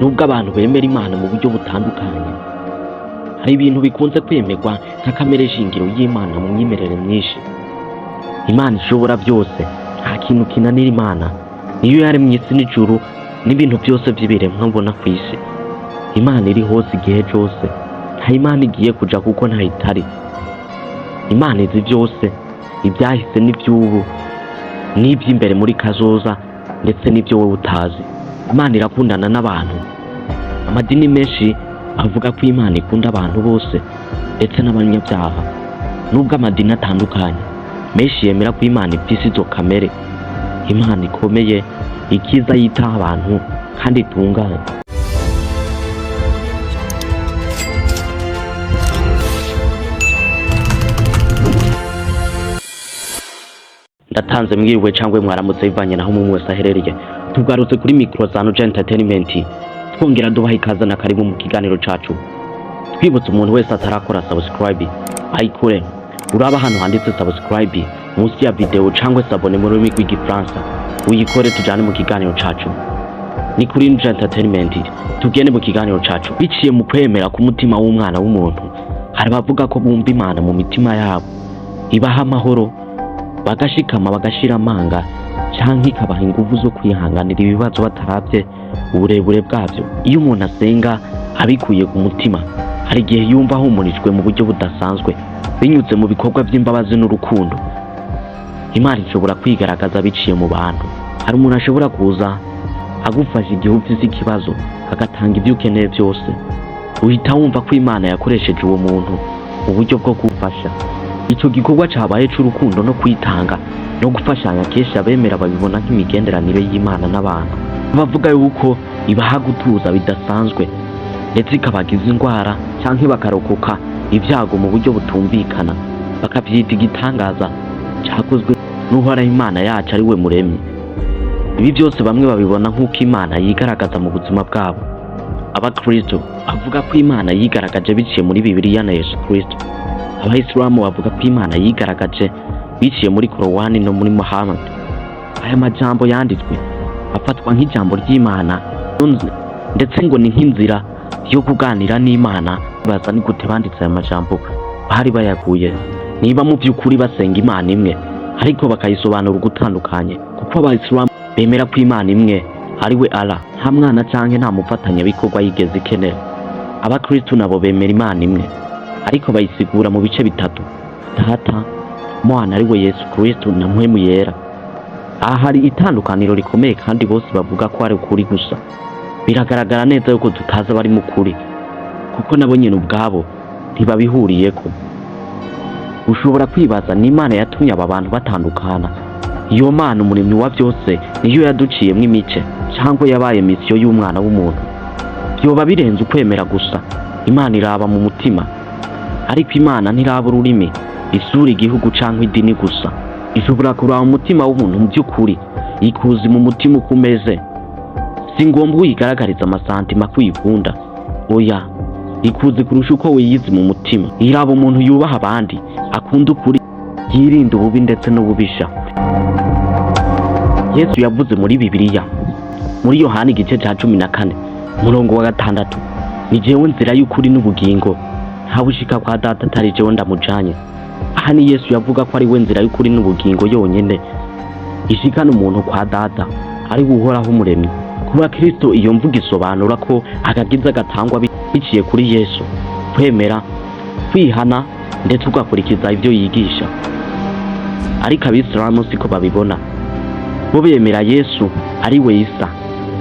Nubwo abantu bemera Imana mu buryo butandukanye, hari ibintu bikunze kwemerwa nka kamere shingiro y'Imana mu myemerere myinshi. Imana ishobora byose, nta kintu kinanira Imana. Niyo yaremye isi n'ijuru n'ibintu byose by'ibiremwa mbona ku isi. Imana iri hose igihe cyose, nta Imana igiye kuja kuko ntayo itari. Imana izi byose, ibyahise n'iby'ubu n'iby'imbere muri kazoza, ndetse n'ibyo wowe utazi. Imana irakundana n'abantu. Amadini menshi avuga ko Imana ikunda abantu bose ndetse n'abanyabyaha. Nubwo amadini atandukanye, menshi yemera ko Imana ifise izo kamere. Imana ikomeye, ikiza, yitaho abantu kandi itunganye. Ndatanze mwiriwe cyangwa mwaramutse bivanye naho umwe wese aherereye. Tugarutse kuri micro za Nuja Entertainment, twongera dubaha ikaze na karibu mu kiganiro cacu. Twibutse umuntu wese atarakora subscribe ayikore. Uraba hano handitse subscribe munsi ya video cyangwa s'abonner mu rurimi rw'igifaransa, uyikore tujane mu kiganiro cacu. Ni kuri Nuja Entertainment, tugende mu kiganiro cacu. Biciye mu kwemera k'umutima w'umwana w'umuntu, hari abavuga ko bumva Imana mu mitima yabo, ibaha amahoro, bagashikama, bagashira amanga, canke ikabaha inguvu zo kwihanganira ibibazo bataravye uburebure bwavyo. Iyo umuntu asenga abikuye ku mutima, hari igihe yumva ahumurijwe mu buryo budasanzwe binyuze mu bikorwa by'imbabazi n'urukundo. Imana ishobora kwigaragaza biciye mu bantu. Hari umuntu ashobora kuza agufasha igihe ufise ikibazo, agatanga ibyo ukeneye byose. Uhita wumva ko Imana yakoresheje uwo muntu mu buryo bwo gufasha. Ico gikorwa cabaye c'urukundo no kwitanga no gufashanya, kenshi abemera babibona nk'imigenderanire y'Imana n'abantu. Bavuga yuko ibaha gutuza bidasanzwe, ndetse ikabagiza indwara canke bakarokoka ibyago mu buryo butumvikana, bakavyita igitangaza cakozwe n'Uhoraho Imana yacu, ari we muremyi. Ibi byose bamwe babibona nk'uko Imana yigaragaza mu buzima bwabo. Abakristo bavuga ko Imana yigaragaje biciye muri Bibiliya na Yesu Kristo. Abayisilamu bavuga ko Imana yigaragaje biciye muri Korowani no muri Muhammad. Aya majambo yanditswe afatwa nk'ijambo ry'Imana, ndetse ngo ni nk'inzira yo kuganira n'Imana. Baza ni gute banditse aya majambo? Bari bayaguye niba mu by'ukuri basenga Imana imwe, ariko bakayisobanura ugutandukanye? Kuko abayisilamu bemera ko Imana imwe ari we Allah, nta mwana canke nta mufatanyabikorwa yigeze ikenera. Abakristu nabo bemera Imana imwe, ariko bayisigura mu bice bitatu: Data, Mwana ari we Yesu Kristo, na Mpwemu Yera. Aha hari itandukaniro rikomeye, kandi bose bavuga ko ari ukuri gusa. Biragaragara neza yuko tutazi abari mu kuri, kuko nabo nyine ubwabo ntibabihuriyeko. Ushobora kwibaza ni Imana yatumye aba bantu batandukana? Iyo Mana umuremyi wa byose niyo yaduciyemwo imice, cyangwa yabaye misiyo y'umwana w'umuntu? Byoba birenze ukwemera gusa. Imana iraba mu mutima, ariko Imana ntiraba ururimi, isura, igihugu cyangwa idini gusa. Ishobora kuraba umutima w'umuntu mu by'ukuri, ikuzi mu mutima uko umeze. Si ngombwa uyigaragariza amasantima ko uyikunda, oya, ikuzi kurusha uko wiyizi mu mutima. Iraba umuntu yubaha abandi, akunda ukuri, yirinda ububi ndetse n'ububisha. Yesu yavuze muri Bibiliya, muri Yohana igice cya 14 umurongo wa 6: "Ni jewe nzira y'ukuri n'ubugingo, ntawe ushika kwa Data atari jewe ndamujanye." Aha ni Yesu yavuga ko ari we nzira y'ukuri n'ubugingo yonyene ishikana umuntu kwa Data, ari we Uhoraho umuremyi. Ku bakristo, iyo mvugo isobanura ko agakiza gatangwa biciye kuri Yesu, kwemera, kwihana, ndetse ugakurikiza ibyo yigisha. Ariko abisilamu siko babibona. Bo bemera Yesu ari we Isa,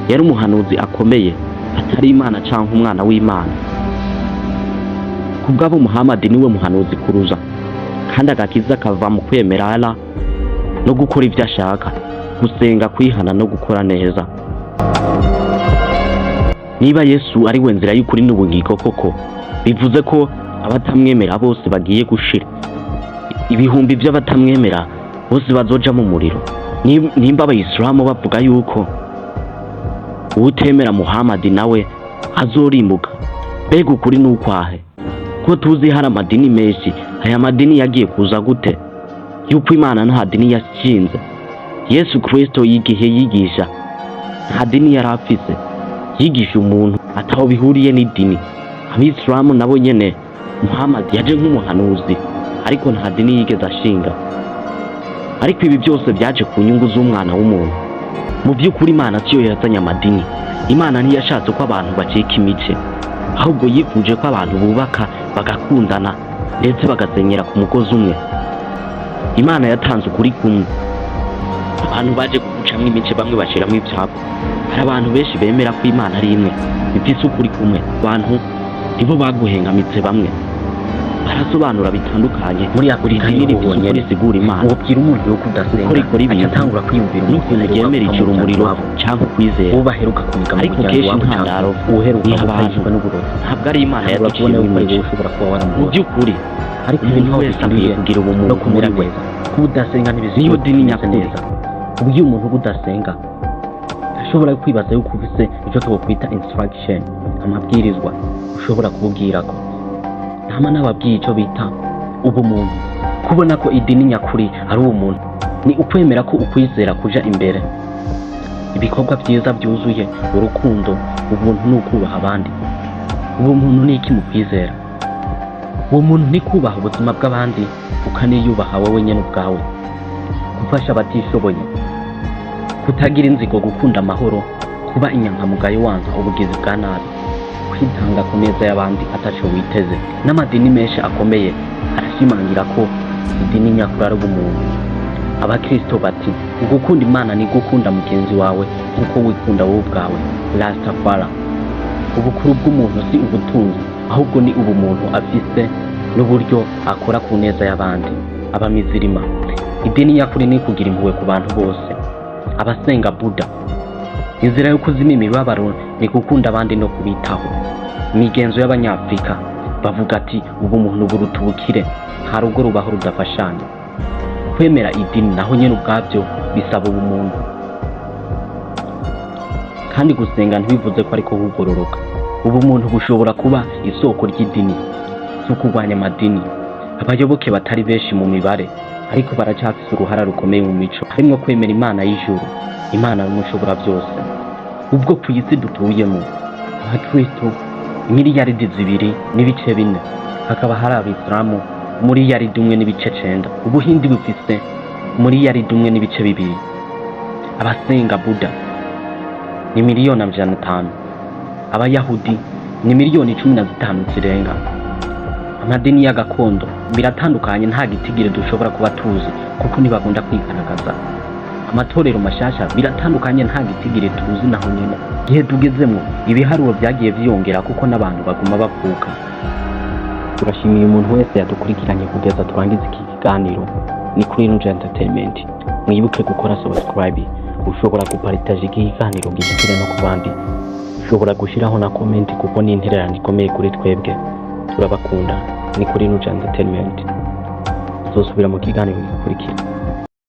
yari umuhanuzi akomeye, atari Imana canke umwana w'Imana. Kubwabo, Muhamadi niwe muhanuzi kuruza, kandi agakiza kava mu kwemera Allah no gukora ibyo ashaka, gusenga, kwihana no gukora neza. Niba Yesu ari we nzira y'ukuri n'ubugingo koko, bivuze ko abatamwemera bose bagiye gushira. Ibihumbi by'abatamwemera bose bazoja mu muriro. Nimba abayisilamu bavuga yuko uwutemera Muhamadi nawe azorimbuka, mbega ukuri ni ukwahe? Ko tuzi hari amadini menshi, aya madini yagiye kuza gute, yuko Imana nta dini yashinze? Yesu Kristo y'igihe yigisha nta dini yari afise. Yigisha umuntu ataho bihuriye n'idini. Abisilamu nabo nyene, Muhammad yaje nk'umuhanuzi, ariko nta dini yigeze ashinga. Ariko ibi byose byaje ku nyungu z'umwana w'umuntu. Mu by'ukuri, Imana siyo yazanye amadini. Imana ntiyashatse ko abantu bacika imice, ahubwo yifuje ko abantu bubaka, bagakundana, ndetse bagasenyera ku mugozi umwe. Imana yatanze ukuri kumwe. Abantu baje kugucamwo imice, bamwe bashiramwo ivyabo. Hari abantu benshi bemera ko Imana ari imwe ifise ukuri kumwe. Abantu nibo baguhengamitse, bamwe barasobanura bitandukanye. Muri Afurika Buri dini niho rifise uko honyene risigura Imana, wobwira umuntu yuko udasenga, uko rikora aca ibintu, atangura kwiyumvira umuntu n'ukuntu aheruka ryemera gupfa mu ijuru, muryango umuriro wabo, canke ukwizera. uwo baheruka kuniga mu Ariko muryango kenshi wabo, intandaro canke uwuheruka ni gupfa abantu. yishwe n'uburozi. Ntabwo ari Imana Atangura kubona yaduciyemo yuko ari imice. wowe ushobora kuba Mu waramuroze. by'ukuri, Ariko ibi umuntu ntaho wese akwiye bihuriye kugira no ubumuntu kumera muri we. neza. Kuba udasenga ntibisigura Niyo ko dini umeze nyakuri. neza. Ubwiye umuntu ko udasenga, ashobora kwibaza yuko ufise icyo twokwita instruction, amabwirizwa ushobora kububwirako. Ntama n'ababwiye icyo bita ubumuntu. Kubona ko idini nyakuri ari ubumuntu ni ukwemera ko ukwizera kuja imbere, ibikorwa byiza byuzuye urukundo, ubuntu n'ukubaha abandi. Ubumuntu ni iki mu kwizera? Uwo muntu ni kubaha ubuzima bw'abandi, ukaniyubaha wowe nyene ubwawe, gufasha abatishoboye, kutagira inzigo, gukunda amahoro, kuba inyankamugayo wanza ubugizi bwa nabi, kwitanga ku meza y'abandi ataco witeze. N'amadini menshi akomeye arashimangira ko idini nyakuri ari ubumuntu. Abakristo bati: "Ugukunda Imana ni gukunda mugenzi wawe nk'uko wikunda wowe ubwawe." Rastafari: ubukuru bw'umuntu si ubutunzi, ahubwo ni ubumuntu afise n'uburyo akora ku neza y'abandi. Abamizirima: idini nyakuri ni kugira impuhwe ku bantu bose. Abasenga Buda: inzira yo kuzima imibabaro ni gukunda abandi no kubitaho. Imigenzo y'Abanyafurika bavuga ati: "Ubumuntu buruta ubukire, nta rugo rubaho rudafashanya." Kwemera idini naho nyene ubwabyo bisaba ubumuntu, kandi gusenga ntibivuze ko ariko kugororoka. Ubumuntu bushobora kuba isoko ry'idini. Si ukurwanya amadini. Abayoboke batari benshi mu mibare, ariko baracafise uruhara rukomeye mu mico, harimwo kwemera Imana y'ijuru, Imana y'Umushobora byose. Ubwo ku isi dutuyemo, Abakristo 2.4 miliyari, hakaba hari Abisilamu 1.9 miliyari. Ubuhindi bufise 1.2 miliyari. Abasenga Buda ni 500 miliyoni. Abayahudi ni 15 miliyoni zirenga. Amadini y'agakondo biratandukanye, nta gitigiri dushobora kuba tuzi kuko ntibakunda kwigaragaza. Amatorero mashasha biratandukanye, nta gitigiri tuzi naho nyene. Igihe tugezemwo, ibiharuro vyagiye vyiyongera kuko n'abantu baguma bavuka. Turashimiye umuntu wese yadukurikiranye kugeza turangiza iki kiganiro. Ni kuri Runja Entertainment. Mwibuke gukora subscribe. Ushobora guparitaja iki kiganiro gishikire no ku bandi. Ushobora gushiraho na comment kuko ni intererano ikomeye kuri twebwe. Turabakunda. Ni kuri Runja Entertainment. Tuzosubira mu kiganiro gikurikira.